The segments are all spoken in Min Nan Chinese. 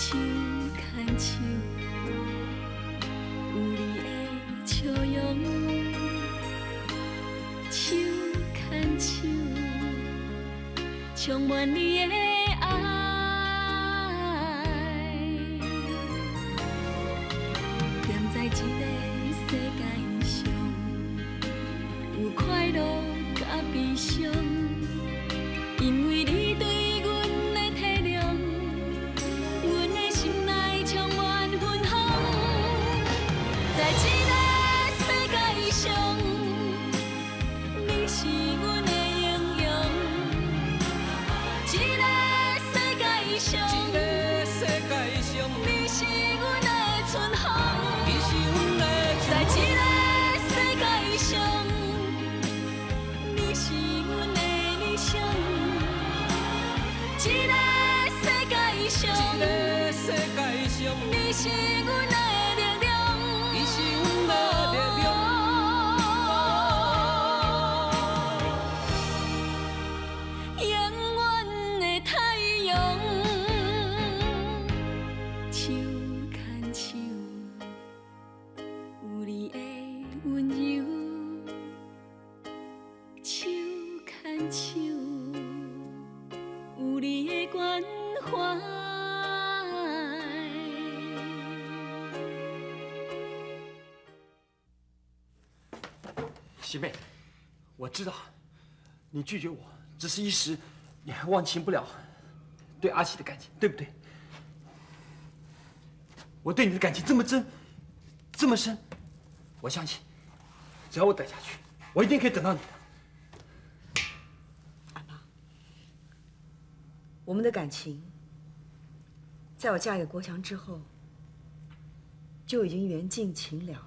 手牵手，有你的笑容。手牵手，充满你的爱。踮在这个世界上，有快乐佮悲伤，因为你对阮的体谅，阮的心内充满芬芳。在这个世界上，你是阮的英雄。这个世界上，这个世界上，你是阮的春风。你是阮的在这个世界上，你是阮的理想。这个世界上，这个世界上，你是阮的力量。你是阮的力量。永远的太阳，手牵手，有你的温柔。手牵手，有你的关怀。喜妹，我知道，你拒绝我只是一时，你还忘情不了对阿喜的感情，对不对？我对你的感情这么真，这么深，我相信，只要我等下去，我一定可以等到你的。阿爸，我们的感情，在我嫁给国强之后，就已经缘尽情了了。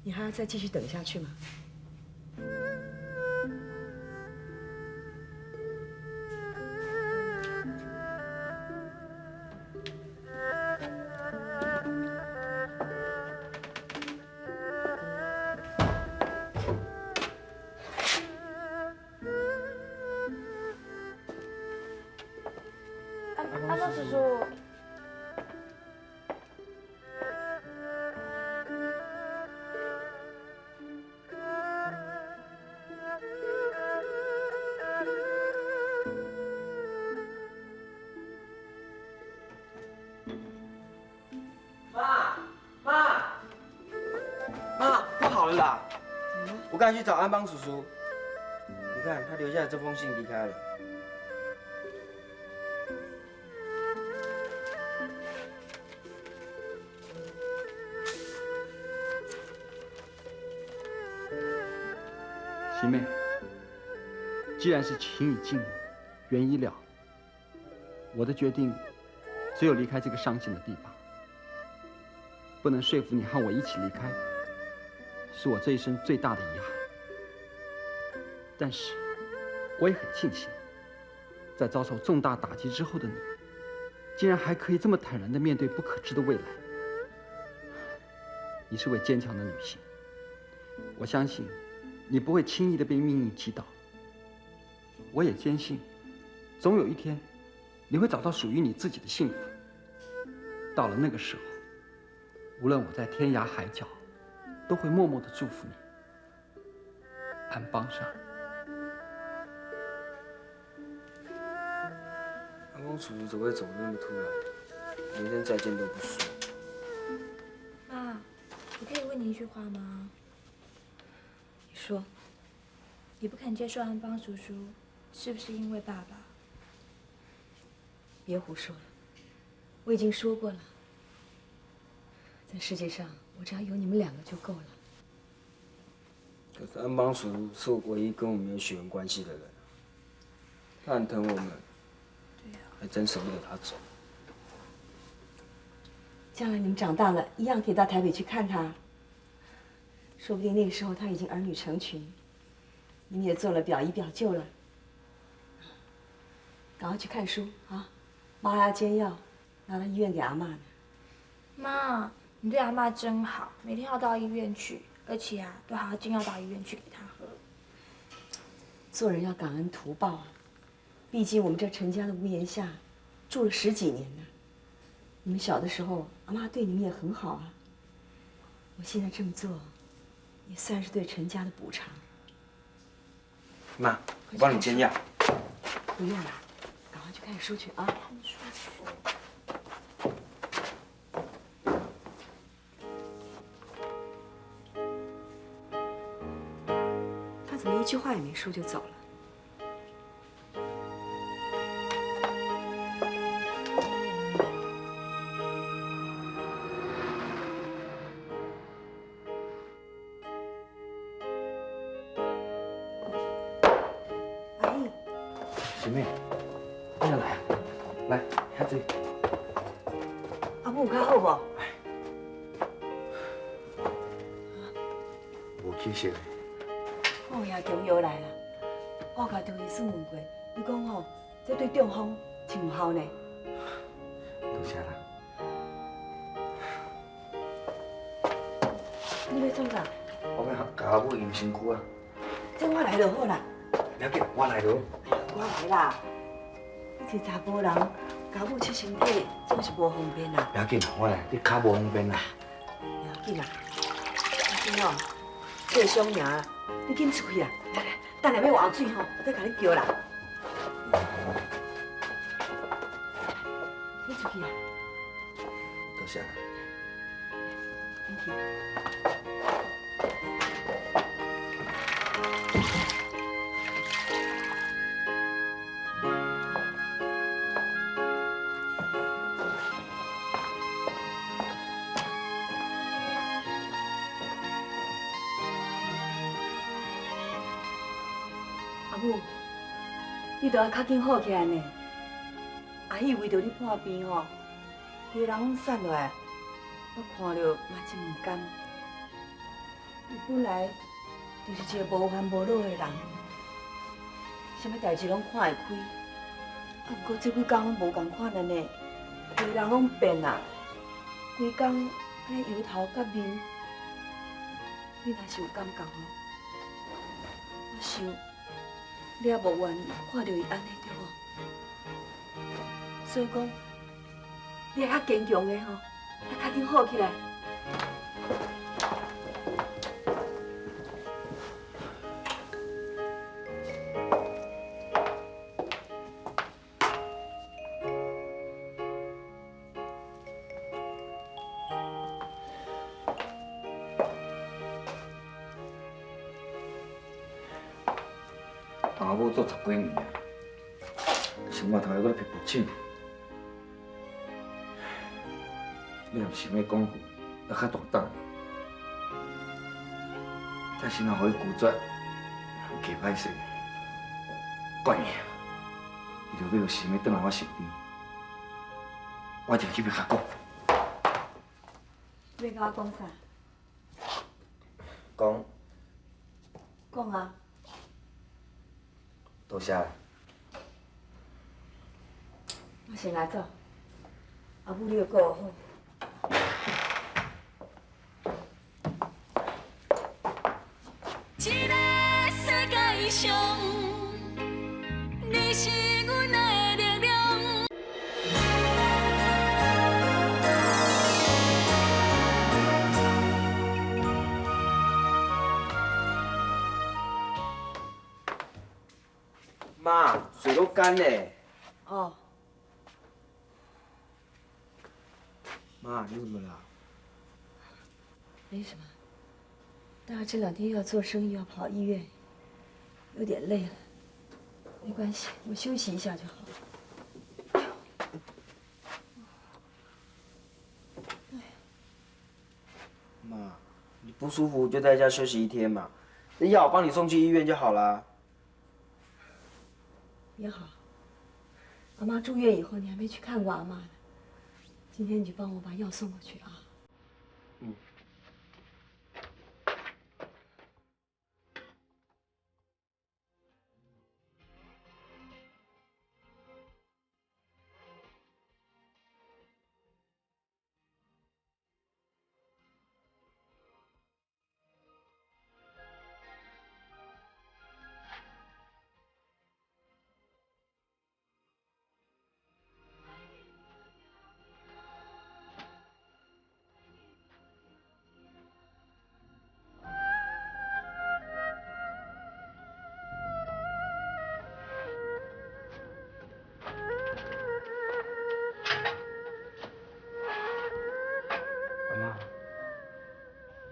你还要再继续等下去吗？安邦叔叔，妈，妈，妈，不好了啦！我刚才去找安邦叔叔，你看他留下这封信离开了。喜妹，既然是情已尽，缘已了，我的决定只有离开这个伤心的地方。不能说服你和我一起离开，是我这一生最大的遗憾。但是，我也很庆幸，在遭受重大打击之后的你，竟然还可以这么坦然地面对不可知的未来。你是位坚强的女性，我相信你不会轻易地被命运击倒。我也坚信，总有一天，你会找到属于你自己的幸福。到了那个时候，无论我在天涯海角，都会默默地祝福你。安邦上。安邦叔叔怎么会走得那么突然，连声再见都不说？妈，我可以问你一句话吗？你说。你不肯接受安邦叔叔，是不是因为爸爸？别胡说了，我已经说过了。在世界上，我只要有你们两个就够了。可是安邦叔叔是唯一跟我们有血缘关系的人，他很疼我们，对呀，还真舍不得他走。将来你们长大了，一样可以到台北去看他。说不定那个时候他已经儿女成群，你们也做了表姨表舅了。赶快去看书啊！妈要煎药，拿到医院给阿嬷呢。妈，你对阿嬷真好，每天要到医院去，而且啊，都还要煎药到医院去给她喝。做人要感恩图报啊，毕竟我们这陈家的屋檐下，住了十几年呢。你们小的时候，阿媽對你們也很好啊。我現在這麼做，也算是對陳家的補償。媽，我幫你煎藥。不用了，趕快去看書去啊。看書去。他怎麼一句話也沒說就走了？阿姨，學妹，你來啊，來，遐坐。阿母有較好無？無起色。我有影中藥來啦，我共張醫師問過，伊講吼，這對中風真有效呢。多謝啦。你欲創啥？我欲共阿母驗身軀啊。這我來就好啦。不要緊，我來就好。我來啦。你一個查埔人，共阿母拭身體總是無方便啦。不要緊啦，我來，你跤無方便啦。不要緊啦，阿珍哦，這個傷爾，你緊出去啦！來來，等下欲換水吼，我再共你叫啦。你出去啦。多謝啦。你去。阿母，你著愛較緊好起來呢。阿喜為著你破病吼，規个人攏散落來，我看著嘛真毋甘。伊本來就是一個無煩無惱的人，啥物代誌攏看會開。啊，毋過這幾工攏無仝款了呢，規个人攏變啊，規工按呢油頭革面。你若是有感覺吼，我想。你也無願看著伊按呢，對無？所以講，你愛較堅強的吼，愛較緊好起來。同阿母做十幾年啊，生活頭還閣咧批駁手，你若想欲講，也較大膽。但是若予伊拒絕，加歹勢，管伊啊，伊就欲想欲轉來我身邊，我一定去欲共講。你欲共我講啥？講。講啊！多謝。我先來走，阿母你著顧好。這个世界上，你是阮的力量。媽，水都乾嘞。哦。媽，你怎麼了？沒什麼，大概這兩天又要做生意，又要跑醫院，有點累了。沒關係，我休息一下就好了。媽，你不舒服就在家休息一天嘛，那藥我幫你送去醫院就好了。也好，阿媽住院以後，你還沒去看過阿媽呢。今天你就幫我把藥送過去啊。嗯。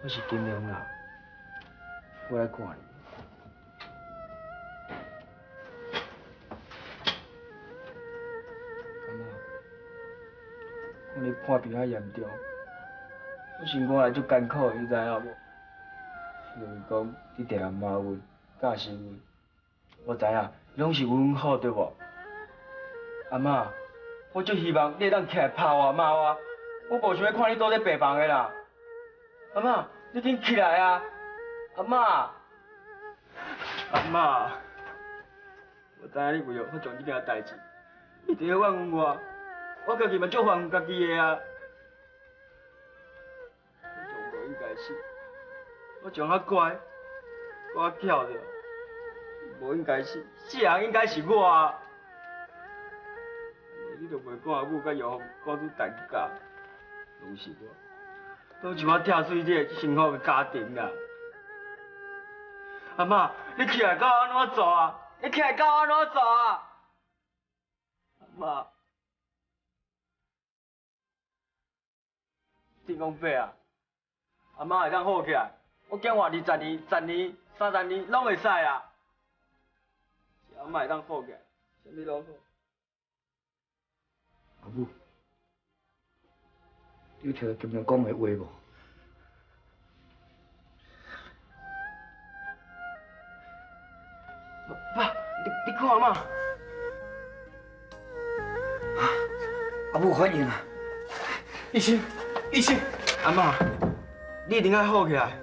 我是金良啦，我来看你。阿嬷，看你破病遐严重，我心肝内足艰苦的，你知影无？就是讲，你定定骂阮、教训阮，我知影，拢是为阮好，对无？阿嬷，我足希望你会当起来拍我、骂我，我无想欲看你倒咧病房的啦。阿嬷，你紧起来啊！阿嬷，阿嬷，我知影你为了发将这件代志，一直咧怨恨我，我家己嘛足怨恨家己的啊。我从无应该死，我从较乖，我较巧着，无应该死，死人应该是我啊。你就袂看阿母佮岳父赶出陈家，拢是我。拢是我拆碎这个幸福的家庭啦！阿嬷，你起来教我按怎做啊？你起来教我按怎做啊？阿嬷，天公伯啊，阿嬷会当好起来，我减活20年、10年、30年拢会使啊！只要阿嬷会当好起来，啥物拢好。阿母，你有听著金良讲的话无？爸，你看嘛。阿母有反应啊！医生，医生，阿嬷，你一定爱好起来。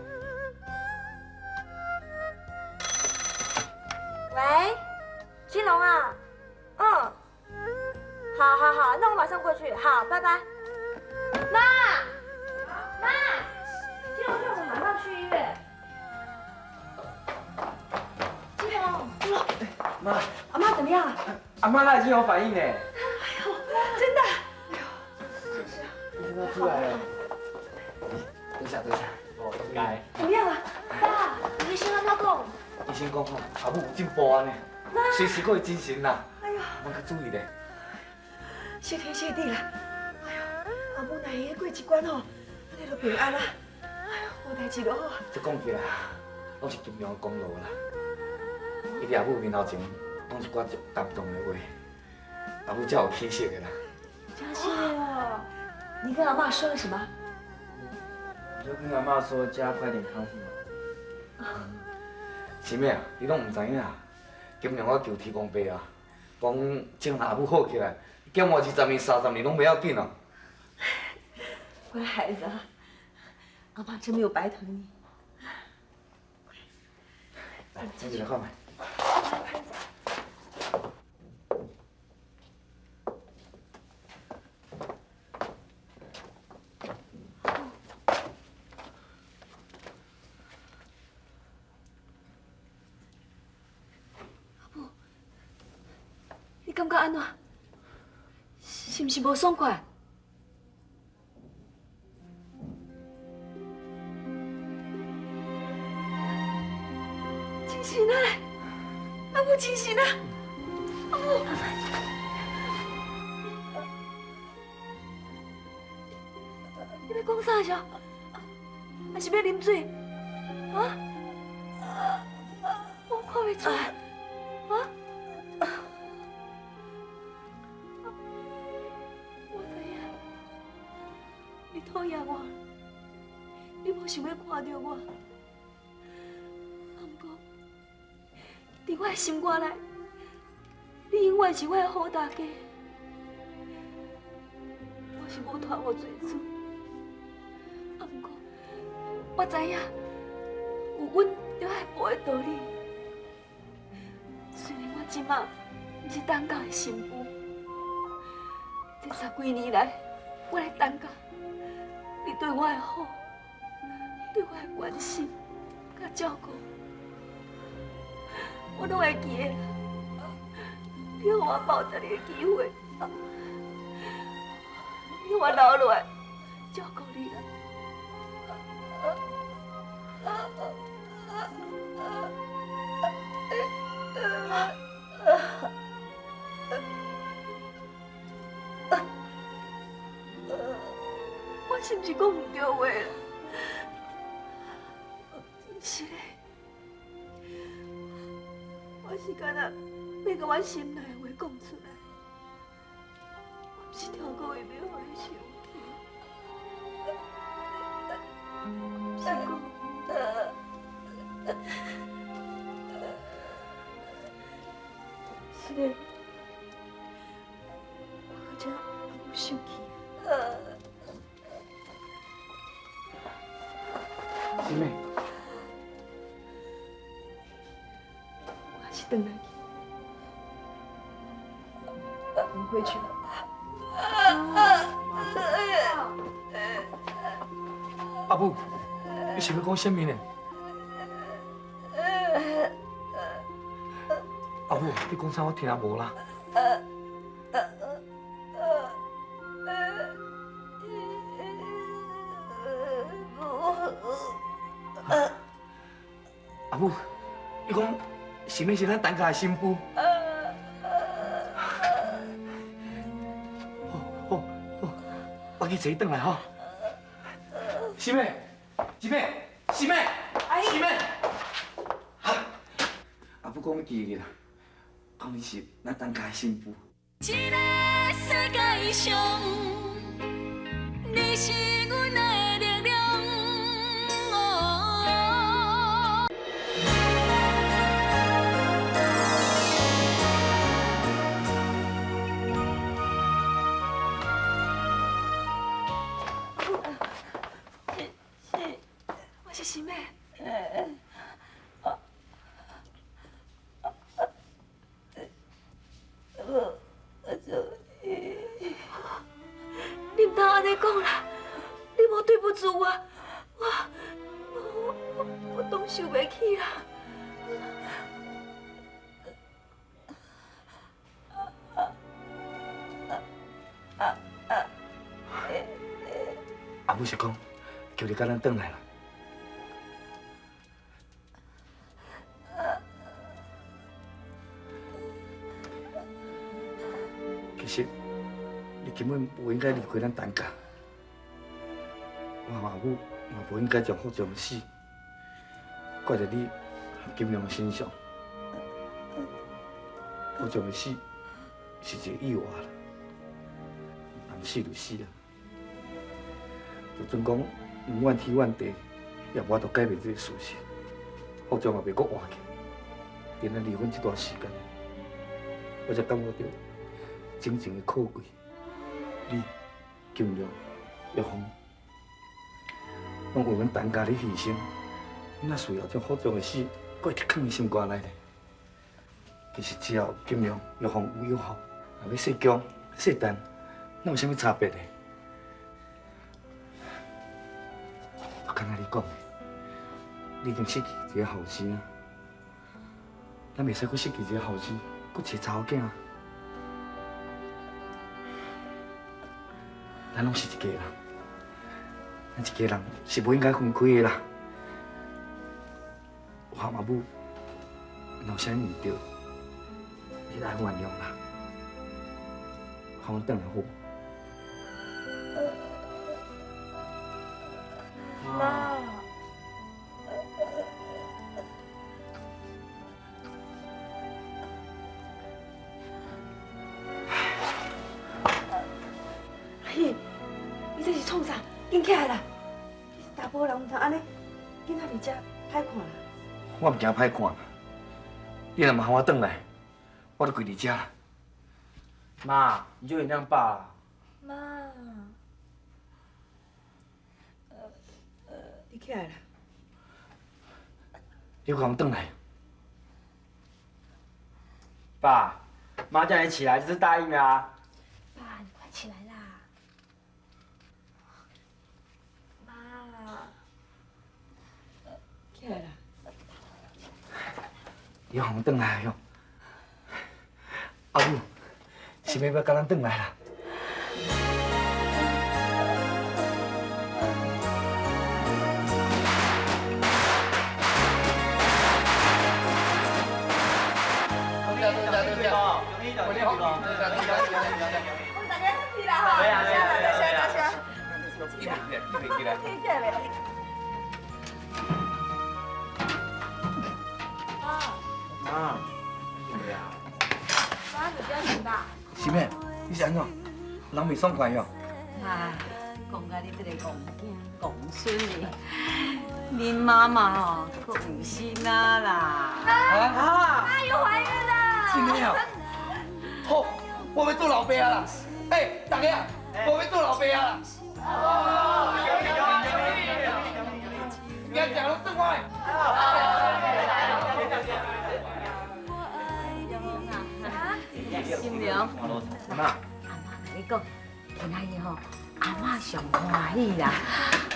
喂，金龙啊，嗯，好好好，那我马上过去。好，拜拜。妈，妈，金龙叫我马上去医院。金龙，金龙，妈，阿妈怎么样？阿妈她已经有反应嘞。哎呦，真的。哎呦，真是。医生都出来了。等一下，等一下，哦，应该。怎么样啊？爸，医生按怎讲？医生讲吼，阿母有进步按呢，随时阁会精神啦。哎呦，我较注意咧。谢天谢地啦！哎呦，阿母若会过一关吼，按呢就平安啦。哎呦，无代志就好。这讲起来，拢是金良的功劳啦。伊伫阿母面头前讲一寡足感动的话，阿母才有起色的啦。真是哦，你跟阿嬷说了什么？我就跟阿嬷说，叫她快点康复。是咩啊？你拢毋知影，金良我求天公伯啊，讲这若阿母好起来，减活20年、30年拢袂要紧哦。乖孩子啊，阿妈真没有白疼你。来，进去来看觅。阿母，你感觉按怎？是毋是无爽快？精神啊！阿母精神啊！阿母，你欲讲啥啥？还是欲啉水？啊？我看袂出来。啊？我知影，你讨厌我，你无想欲看著我。啊，毋过，伫我的心肝内，你永远是我的好大家。我是无拖我做主，啊，毋过我知影有阮著爱报的道理。虽然我这马毋是陈家的新妇，这10几年来，我来陈家，你对我的好，对我的关心、佮照顾，我拢会记得。你予我报答你的机会，你予我留落来照顾你啦。我是毋是讲毋对话啦？是咧，我是干焦欲共我心内的话讲出来，我毋是跳过意欲予你生气，是讲，是咧，我阁遮阿母生气。心美，我还是转来去，我们回去吧。阿母，你是欲讲啥物呢？阿母，你讲啥我听无啦。阿母，你讲是毋是咱陈家的新妇？好，好，好，我去揣伊转来吼。师妹，师妹，师妹，师妹，阿母讲欲记去啦，讲你是咱陈家的新妇。这个世界上，你是阮的力量。我是心美。你毋通按呢讲啦，你无对不住我，我当受袂起啦。阿母是讲，叫你佮咱转来啦。其实，你根本无应该离开咱陈家。我和阿母嘛无应该将福将的死怪在你和金良的身上。福将的死是一个意外啦，人死就死啊。就阵讲怨天怨地，也无法度改变这个事实。福将也袂阁活去。伫咱离婚这段时间，我才感觉到真正的可贵。你、金良、玉凤，拢为阮陈家咧牺牲，哪需要将福将的死阁一直囥伫心肝内呢？其实只要金良、玉凤有友好，若欲姓姜、姓陈，哪有啥物差别呢？我敢若你讲的，你已经失去一个后生，咱袂使阁失去一个后生，阁一个查某囝。咱拢是一家人，咱一家人是无应该分开的啦。我和阿母若有啥物毋对，你爱原谅啦，予阮转来好无？妈，阿姨，你这是创啥？紧起来啦！你是查埔人，毋通按呢，囡仔伫遮歹看啦。我毋惊歹看，你若毋予我转来，我就跪伫遮啦。妈，你就原谅爸啦。妈，你起来啦！你予阮转来。爸，妈叫你起来就是答应的啊。爸，你快起来啦！妈，起来啦！你予阮转来哟。阿母，是欲欲共咱转来啦？我们大家起来哈！多谢多谢多谢。你袂起来。起来袂？啊，妈，你不要紧吧？是咩？你是按怎？人袂爽快哟？哎，講甲你這個戇囝戇孫哩，恁媽媽吼，閣有新仔啦！啊！媽又懷孕啦！真的啊？好，我欲做老爸啦！哎，大家啊，我欲做老爸啦！驚食攏轉我的。新娘，媽，阿媽共你講，今仔日吼，阿媽上歡喜啦！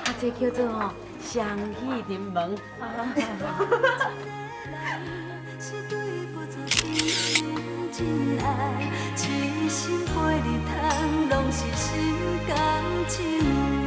啊，這叫做吼雙喜臨門。是對不住真心真愛，一心陪你通，攏是心甘情願。